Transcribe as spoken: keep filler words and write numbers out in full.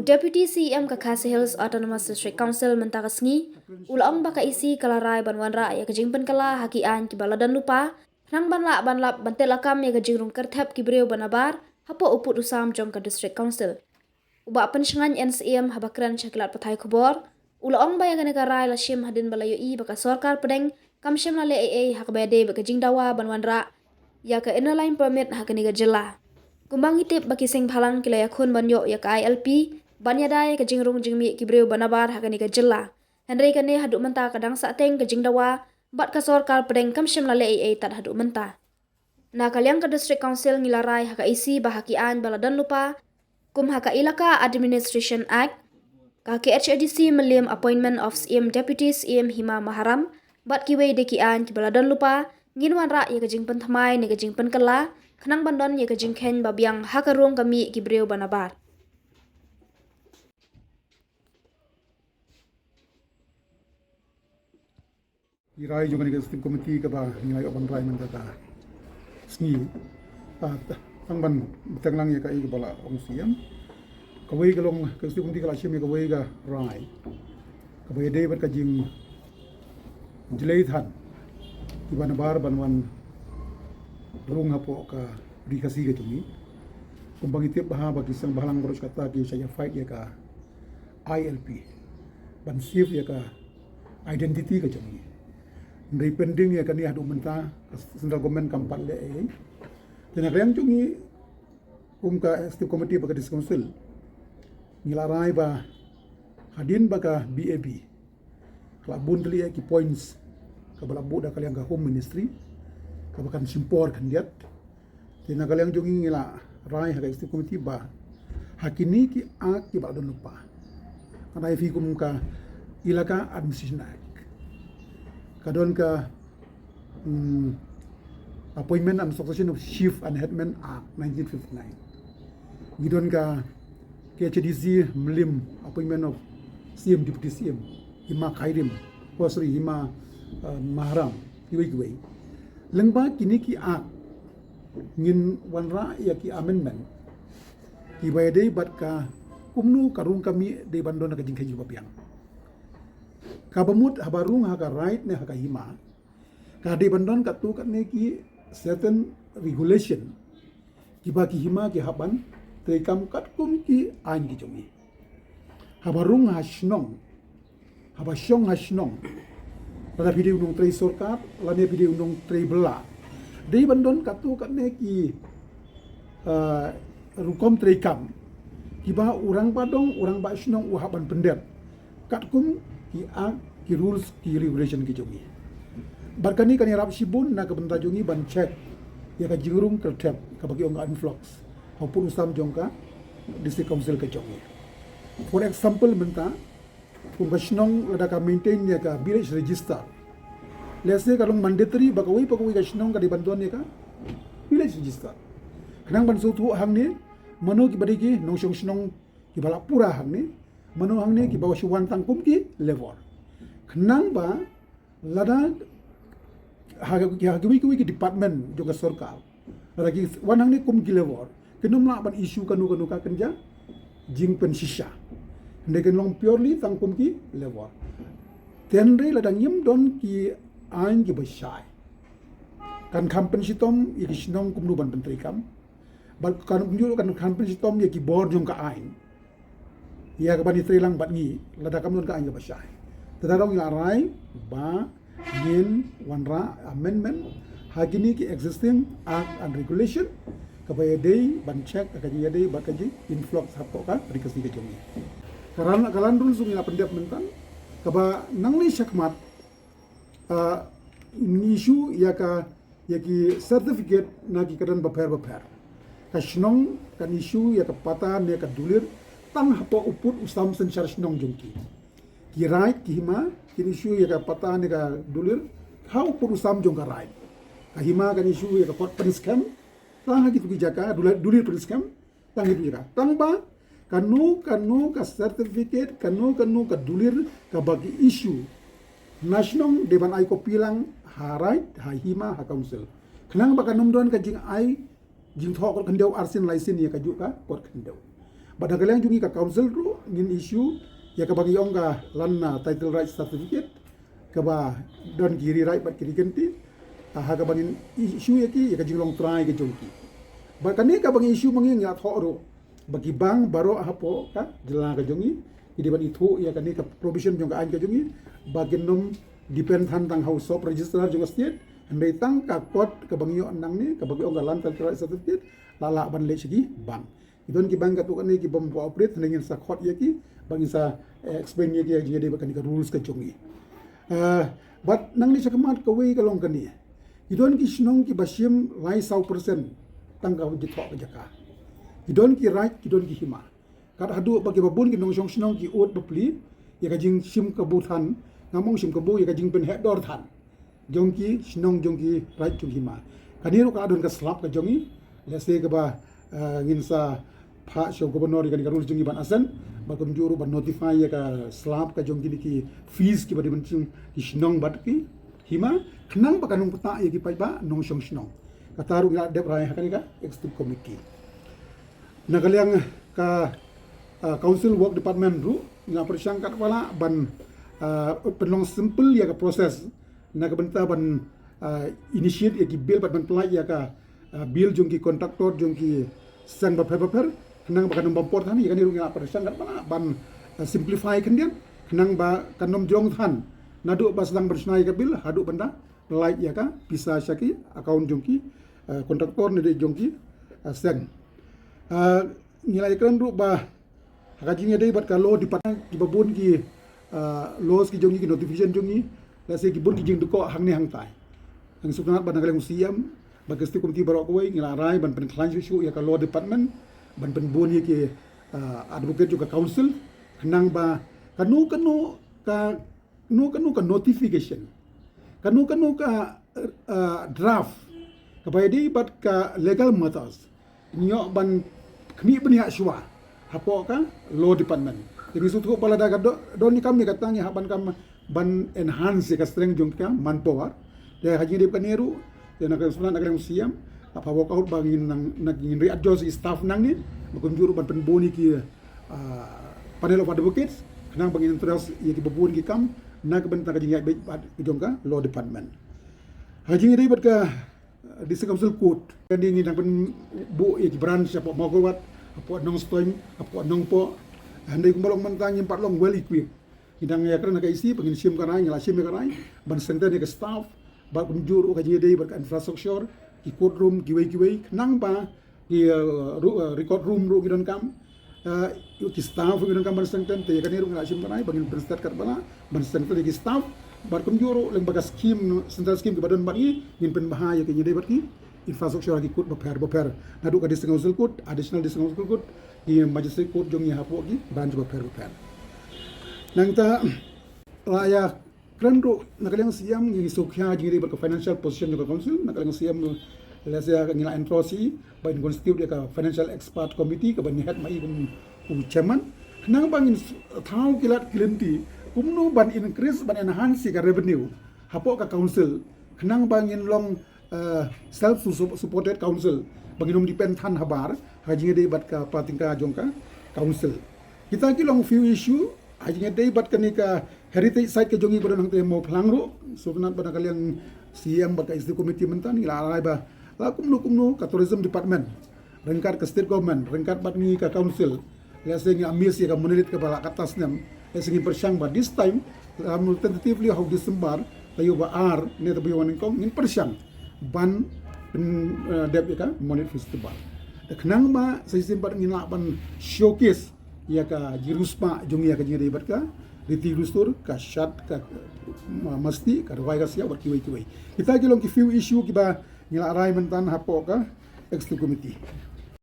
Deputy C E M ka Khasi Hills Autonomous District Council mynta ka sngi u la ong ba ka E C ka la rai ban wanrah ïa ka jingpynkylla ha ki aiñ kiba la don lypa, khnang ban lah ban lap ban teh lakam ïa ka jingrung kyrthep ki briew ba nabar hapoh u pud u sam jong ka District Council. U Bah Pynshngaiñ N C M haba kren sha ki lad pathai khubor u la ong ba ïa kane ka rai la shim hadien ba la ïohi ba ka sorkar pdeng kam shym la leh ei ei ha kaba ïadei bad ka jingdawa ban wanrah ïa ka Inner Line Permit ha kane ka jylla. Kumba ngi tip ba ki seng bhalang ki la ïakhun ban ïoh ïa ka I L P ban ïada ïa ka jingrung jingmih ki briew ba nabar ha kane ka jylla. Hynrei kane haduh mynta ka dang sahteng ka jingdawa bad ka sorkar pdeng kam shym la leh ei ei tad haduh mynta. Na ka liang ka District Council ngi la rai ha ka E C ba ha ki aiñ ba la don lypa kum ha ka Elaka Administration Act, ka K H A D C Mylliem Appointment of C M Deputy C M Hima Maharam bad kiwei de ki aiñ kiba la don lypa, ngin wanrah ïa ka jingpynthymmai ne ka jingpynkylla khnang ban don ïa ka jingkheiñ ba biang ha ka rung ka mih ki briew ba nabar. Ki rai jong kane ka Executive Committee kaba ngi la ïoh ban rai mynta ka sngi. Ah, tang ban bteng lang ïa kaei kaba la ong C M. Kawei ka long ka Executive Committee ka la shim ïa kawei ka rai kaba ïadei bad ka jingjlei than kiba nabar ban wan rung hapoh ka Ri Khasi ka jong ngi. Kumba ngi tip bha ba ki seng bhalang baroh shi katta ki shah ïa fight ïa ka I L P ban save ïa ka identity ka jong ngi. Hynrei pending ïa kane haduh mynta ka central government kam pat leh ei ei. Te na ka liang jong ngi kum ka Executive Committee bad ka District Council ngi la rai ba hadien ba ka B A B ka la bun tylli ïa ki points kaba la buh da ka liang ka Home Ministry kaba kan shim por khyndiat. Te na ka liang jong ngi ngi la rai ha ka Executive Committee ba ha kine ki act kiba la don lypa, ka dei phi kum ka Elaka Administration Act, ka don ka, mm, Appointment and Succession of Chief and Headman Act nineteen fifty-nine. Ngi don ka K H A D C Mylliem Appointment of C M, Deputy C M, Hima Khyrim, oh sorry, Hima, uh, Maharam, kiwei kiwei. Lyngba kine ki act ngin wanrah ïa ki amendment kiba ïadei bad ka kumno ka rung ka mih dei ban don ka jingkheiñ ba biang. Kaba mut haba rung ha ka right ne ha ka hima, ka dei ban don katto katne ki certain regulation kiba ki hima ki hap ban treikam katkum ki aiñ ki jong ngi. Haba rung ha shnong, haba shong ha shnong, lada phi dei u nongtrei sorkar lane phi dei u nongtrei bylla, dei ban don katto katne ki, ah, rukom treikam kiba u rangbah dong, u rangbah shnong u hap ban pyndep katkum ki act, ki rules, ki regulation ki jong ngi. Bad kane kan ïarap shibun na ka bynta jong ngi ban check ïa ka jingrung kyrthep kaba ki ong ka influx ha u pud u sam jong ka District Council ka jong ngi. For example, mynta kum ka shnong lada ka maintain ïa ka village register, let's say ka long mandatory ba kawei pa kawei ka shnong ka dei ban don ïa ka village register, khnang ban sngewthuh hangne mano kiba dei ki nongshong shnong kiba la pura hangne, mano hangne kiba shu wan tang kum ki labour. Khnang ba lada ha, ha kiwei kiwei ki department jong ka sorkar, lada ki wan hangne kum ki labour, kin ym lah ban issue kano kano ka kynja jingpynshisha. Hynrei kin long purely tang kum ki labour. Te hynrei lada ngim don ki aiñ kiba shai, kan kham pynshitom ïa ki shnong kumno ban pyntreikam. Bad kan ym ju kan kham pynshitom ïa ki bor jong ka aiñ ïa kaban ïatreilang bad ngi lada kam don ka aiñ kaba shai. Te da dang ïa rai ba ngin wanrah amendment ha kine ki existing act and regulation kaba ïadei ban check ka jingïadei bad ka jinginflux hapoh ka Ri Khasi ka jong ngi. Ka ran, ka land rules ngi la pyndep mynta, kaba nangne shakhmat, ah, ngi issue ïa ka, ïa ki certificate na ki kyrdan bapher bapher. Ka shnong kan issue ïa ka pata ne ka dulir tang hapoh u pud u sam synshar shnong jong ki. Ki raid, ki hima kin issue ïa ka pata ne ka dulir ha u pud u sam jong ka raid. Ka hima kan issue ïa ka kot pynskhem tang ha kitu ki jaka, dulir, dulir pynskhem tang kitu ki jaka. Tang ba kano kano ka certificate, kano kano ka dulir kaba ki issue na shnong dei ban ai copy lang ha raid, ha hima, ha council, khnang ba kan ym don ka jingai jingthoh kot khyndew arsien laisien ïa kajuh ka kot khyndew. Bad na ka liang jong ngi ka council ruh ngin issue ïa kaba ngi ong ka land, ah, title right certificate, kaba don ki rewrite bad ki regency, ah, ha kaba ngin issue ïa ki ïa ka jinglong trai ka jong ki. Bad kane kaba ngi issue ma ngi, ngi la thoh ruh ba ki bank baroh hapoh ka jylla ka jong ngi ki dei ban ithuh ïa kane ka provision jong ka aiñ ka jong ngi, ba kin ym depend than tang ha u sub registrar jong ka state, hynrei tang ka kot kaba ngi ïoh nangne, kaba ngi ong ka land title right certificate, la lah ban leit sha ki bank. Ki don ki bank katto katne ki bym operate, hynrei ngin sa khot ïa ki, ba ngin sa, eh, explain ïa ki ïa ka jingïadei bad kane ka rules ka jong ngi. Eh, bad nangne sha khmat kawei ka long kane. Ki don ki shnong kiba shim lai saw percent tang ka jingthoh ka jaka. Ki don ki raid, ki don ki hima. Kat haduh ba kiba bun ki nongshong shnong ki ud bapli ïa ka jingshim kabu than, ngam ong shim kabu, ïa ka jingpynheh dor than jong ki shnong, jong ki raid, jong ki hima. Kane ruh ka don ka slap ka jong ngi, lehse kaba, eh, ngin sa phah sha u governor ïa kane ka rules jong ngi ban assent, bad kumjuh ruh ban notify ïa ka slap ka jong kine ki fees kiba dei ban shim ki shnong bad ki hima, khnang ba kan ym ktah ïa ki paidbah nongshong shnong. Kata ruh ngi la dep rai ha kane ka executive committee. Na ka liang ka, ah, Council Work Department ruh ngi la pyrshang katba lah ban, ah, pynlong simple ïa ka process na ka bynta ban, ah, initiate ïa ki bill bad ban pyllait ïa ka, ah, bill jong ki contractor jong ki seng bapher bapher, khnang ba kan ym bam por than. Ïa kane ruh ngi la pyrshang katba lah ban, ah, simplify khyndiat, khnang ba kan ym jrong than naduh ba sdang ban shna ïa ka bill haduh ban da pyllait ïa ka pisa sha ki account jong ki, ah, contractor ne dei jong ki, ah, seng. Ah, ngi la ïakren ruh ba ha ka jingïadei bad ka law department, kiba bun ki, ah, laws ki jong ngi, ki notification jong ngi, lehse ki bun ki jingdukok hangne hangtai. Ngi sngewtynnat ba na ka liang u C M bad ka executive committee baroh kawei ngi la rai ban pynkhlaiñ shuh shuh ïa ka law department, ban pynbun ïa ki, ah, advocate jong ka council, khnang ba kano kano ka, kano kano ka notification, kano kano ka, ah, draft kaba ïadei bad ka legal matters, ngi ïoh ban khmih bniah shuwa hapoh ka law department. Te ngi sngewthuh ba lada ka do-, don ïa kam, ïa kata ngi hap ban kam ban enhance ïa ka strength jong ka manpower. Te ha jingïadei bad kane ruh, te na ka, na ka liang u C M la phah walk out ba ngin nang, na, ngin re-adjust ïa ki staff nangne, ba kumjuh ruh ban pynbun ïa ki, ah, panel of advocates, khnang ba ngin introduce ïa kiba bun ki kam na ka bynta ka jingïaid beit bad jong ka law department. Ha jingïadei bad ka, ah, District Council Court, kane ngi dang pynbuh ïa ki branch hapoh Mawkyrwat, hapoh Nongstoiñ, hapoh Nongpoh. Hynrei kumba long mynta ngim pat long well equipped. Ngi dang ïakren ha ka E C ba ngin shim ka rai, ngi la shim ïa ka rai ban strengthen ïa ka staff, bad kumjuh ruh ka jingïadei bad ka infrastructure, ki court room kiwei kiwei, khnang ba ki, uh, ru-, uh, record room ruh ngi donkam, uh, ki staff ruh ngi donkam ban strengthen. Te ïa kane ruh ngi la shim ka rai ba ngin pynstad katba lah ban strengthen ïa ki staff, bad kumjuh ruh lyngba ka scheme, central scheme kiba don bad ngi, ngin pynbha ïa ka jingïadei bad ki infrastructure ha ki court bapher bapher, naduh ka District Council Court, Additional District Council Court, ki Magistrate Court jong ngi hapoh ki branch bapher bapher. Nangta la ïakren ruh na ka liang u C M, ngi sngewkhia jingïadei bad ka financial position jong ka council. Na ka liang u C M, lehse ngi la entrust ïa i ba in constitute ïa ka financial expert committee kaba in head ma i kum u chairman, khnang ba ngin s-, thaw ki lad ki lynti kumno ban increase, ban enhance ïa ka revenue hapoh ka council, khnang ba ngin long, eh, self su-, supported council, ba ngin ym depend than habar ha jingïadei bad ka pathynka jong ka council. Kita ki long few issue ha jingïadei bad kane ka heritage site ka jong ngi ba don hangta Mawphlang ruh. Sngewtynnat ba na ka liang C M bad ka executive committee mynta ngi la rai ba la kumno kumno ka tourism department ryngkat ka state government, ryngkat bad ngi ka council, lehse ngi ïa miss ïa ka Monolith kaba la katta snem, lehse ngin pyrshang ba this time, um, tentatively ha u December, taïew ba ar ne taïew ba nyngkong, ngin pyrshang ban, mm, eh, dep ïa ka Monolith Festival. Te khnang ba sa shisien pat ngin lah ban showcase ïa ka jingriewspah jong ngi ha ka jingïadei bad ka riti dustur, ka shad, ka, ma-, masti, ka rwai ka siaw bad kiwei kiwei. Kita ki long ki few issue kiba ngi la rai mynta hapoh ka executive committee.